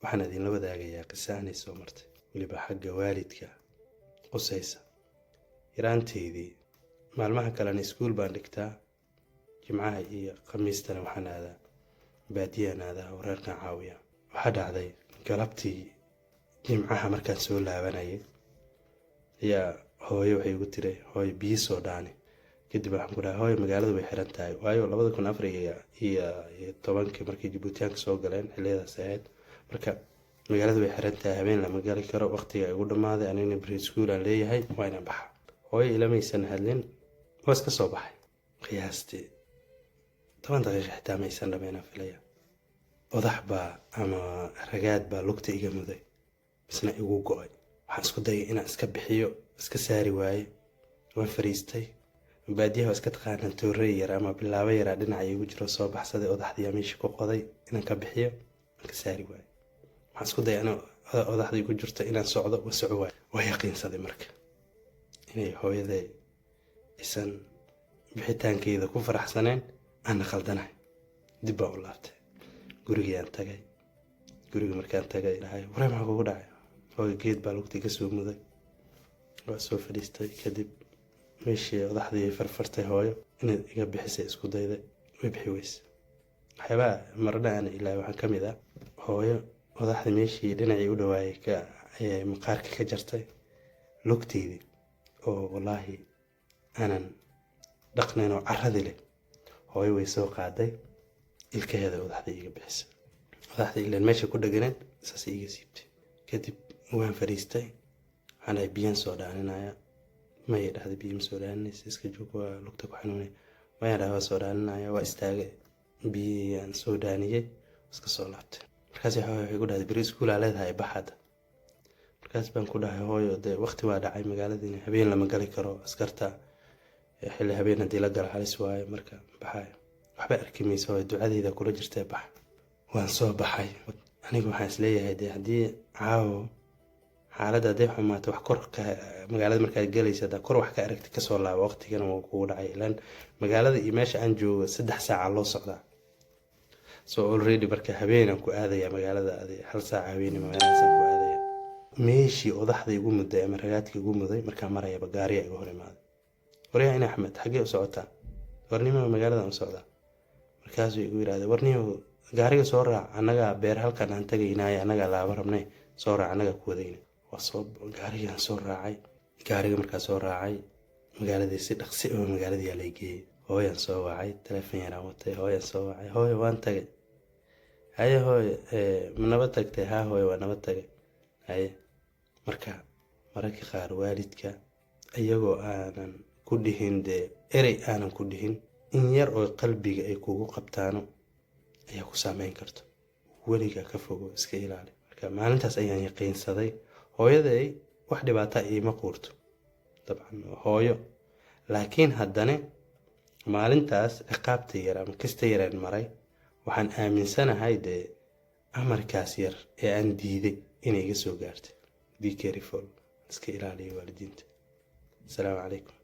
Waxaan idinla wadaagayaa qiso aanay soo martay, weliba xagga waalidka qusaysa. Yaraanteydii, maalmaha kalena iskuul baan dhigtaa, Jimcaha iyo Khamiistana waxaan aadaa baadiyaan aadaa oo reerkan caawiya. Waxaa dhacday galabtii Jimcaha markaan soo laabanayay ayaa hooyo waxay igu tiri, "Hooyo, biyo soo dhaani." Kadib waxaan ku dhahay, "Hooyo, magaaladu way xiran tahay," waayo 2014-kii markay Jabuutiyaanka soo galeen, xiliyadaas ahayd. Marka magaaladu way xiran tahay, habeen lama gali karo, waqtiga igu dhammaaday, anigna beri iskuul aan leeyahay, waa inaan baxa. Hooyo ilamaysan hadlin, waa iska soo baxay. Qiyaastii 10 daqiiqa xitaa maysan dhameynaan filaya, odax baa ama ragaad baa lugta iga muday, misna igu go'ay. Waxaan isku dayay inaan iska bixiyo, iska saari waaye. Waan fariistay. Baadiyaha waa iska taqaanaan, toorey yar ama bilaabo yaraa dhinaca igu jiro soo baxsaday, odaxdiyaa meesha ku qoday inaan ka bixiyo, aan ka saari waaye. Waxaan isku dayay anoo odaxda igu jirto inaan socdo, waa soco waaye. Waa yaqiinsaday marka inay hooyaday aysan bixitaankeyda ku faraxsaneen, aana khaldanahay. Dib baan u laabtay, gurigii tagay. Guriga markaan tagay, dhahay, "Waree, maxaa kugu dhacay?" "Hooyo, geed baa lugta iga soo muday." Waa soo fadhiistay. Kadib meeshii odaxdii farfartay, hooyo inaad iga bixisay isku dayday, way bixi weyse. Waxyaabaha marna aan ilaa waxaa ka mid ah, hooyo odaxdii meeshii dhinacii u dhawaayay ka maqaarka ka jartay lugteydii, oo wallaahi aanan dhaqnayn oo caradii leh. Hooyo way soo qaaday, ilkaheeda odaxda iga bixisay. Odaxda ilaan meesha ku dhaganeed saas iga siibtay. Kadib waan fadhiistay. Waxaan dhahay, "Biyaan soo dhaaninaya." "Maya," dhahday, "biyo ma soo dhaaninaysa, iska joog, waa lugta ku xanuunaya." "Mayaan," dhahay, "waa soo dhaaninaya." Waa istaagay, biyihii aan soo dhaaniyey, iska soo laabtay. Markaas waxay ku dhahday, "Beri iskuulaa leedahay, bax hadda." Markaas baan ku dhahay, "Hooyo, dee waqti waa dhacay, magaaladiina habeen lama gali karo, askarta xilli habeen haddii la galo halis waayo, marka baxayo." "Waxba arki maysa hooyo, ducadeyda kula jirtee, bax." Waan soo baxay. Aniga waxaan isleeyahay, dee haddii caawo xaaladda hadday xumaato, wax kor ka magaalada markaad galaysa, haddaa kor wax ka aragti, kasoo laaba, waqtigana waa kugu dhacay. Ilaan magaalada iyo meesha aan joogo 3 saaca loo socdaa, so already marka habeenaan ku aadaya magaalada, adi 1 saaca habeenimo meelahaasaan ku aadaya. Meeshii odaxda igu muday ama ragaadka igu muday markaa marayaba, gaariya iga hor imaaday. "Waryaa, in Axmed, xaggee u socotaa?" "Warnimo, magaaladan u socdaa." Markaasuu igu yidhahday, "Warniyo, gaariga soo raac, annagaa beer halkan aan tagaynaayo, annagaa laaba rabnay, soo raac, annagaa ku wadayna." Waa soo gaarigaan soo raacay. Gaariga markaa soo raacay, magaaladii si dhaqsi oo magaaladii yaa lay geeyey. Hooyaan soo wacay, telefoon yaraan watay. Hooyaan soo wacay. "Hooyo, waan tagay." "Haye hooyo, ma nabad tagtay?" "Haa hooyo, waa nabad tagay." "Haye." Marka mararka qaar waalidka iyagoo aanan ku dhihin, dee erey aanan ku dhihin, in yar oo qalbiga ay kugu qabtaano ayaa ku saameyn karto. Weligaa ka fogo, iska ilaali. Marka maalintaas ayaan yaqiinsaday hooyaday wax dhibaata iima quurto, dabcan hooyo, laakiin haddana maalintaas ciqaabta yar ama kasta yaraan maray, waxaan aaminsanahay dee amarkaas yar ee aan diiday inay iga soo gaartay. Be careful, iska ilaaliya waalidiinta. Asalaamu calaykum.